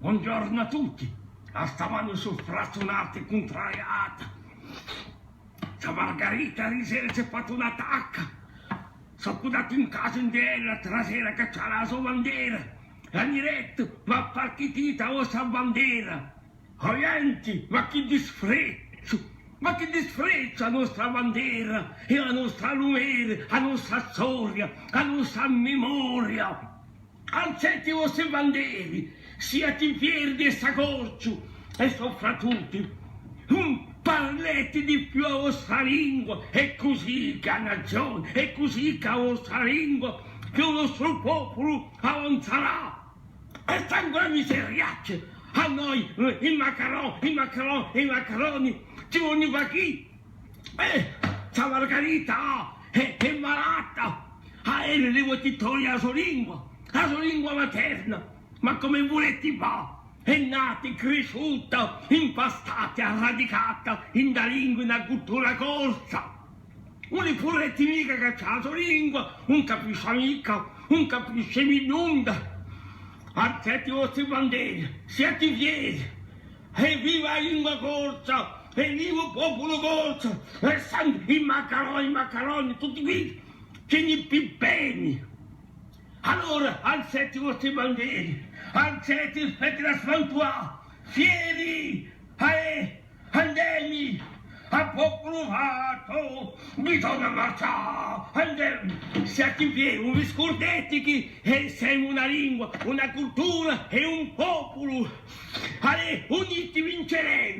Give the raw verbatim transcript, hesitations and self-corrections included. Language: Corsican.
Bonghjornu à tutti. À stamane sò frazunata è cuntrariata. Zà Margarita, eri sera s'hè fatta un'attacca. S'hè putata in casa ind'ella, trasera caccià a so bandera. L'ani dettu: ma parchì tita a vostra bandera? O ghjenti, ma chì disprezzu! Ma chì disprezzu à a nostra bandera è à a nostra lumera, à a nostra storia, à a nostra memoria! Alzeti i vostri banderi, siati fieri d'essa corsu, è soprattuttu, ùn parleti di più a vostra lingua, hè cusì chì a nazione, hè cusì chì a vostra lingua, chì u nostru populu avanzerà. È sta ancora miseriaccia! À noi, eh, i maccarò-, i maccarò-, i maccaroni, ci voli fà chì? Eh, zà Margarita hè, hè malata! À ella li vuleti toglia a so lingua, a so lingua materna! Ma cumu vuleti fà? Hè nata, crisciuta, impastata è arradicata ind'a lingua è ind'a cultura corsa! Ùn li pudeti micca caccià a so lingua, ùn capisci micca, ùn capisci nunda. Alzeti i vostri banderi, siati fieri. È viva a lingua corsa, è viva u populu corsu, è santi i maccarò-, i maccaroni, tutti quì, chì ni pippeni. Allora, alzeti i vostri banderi, alzeti, feti a spantuà, fieri, eh, andemi, à populu fattu, bisogna marcià, andemi, siati fieri, ùn vi scurdeti chì, eh, semu una lingua, una cultura è un populu. Allez, uniti vinceremu!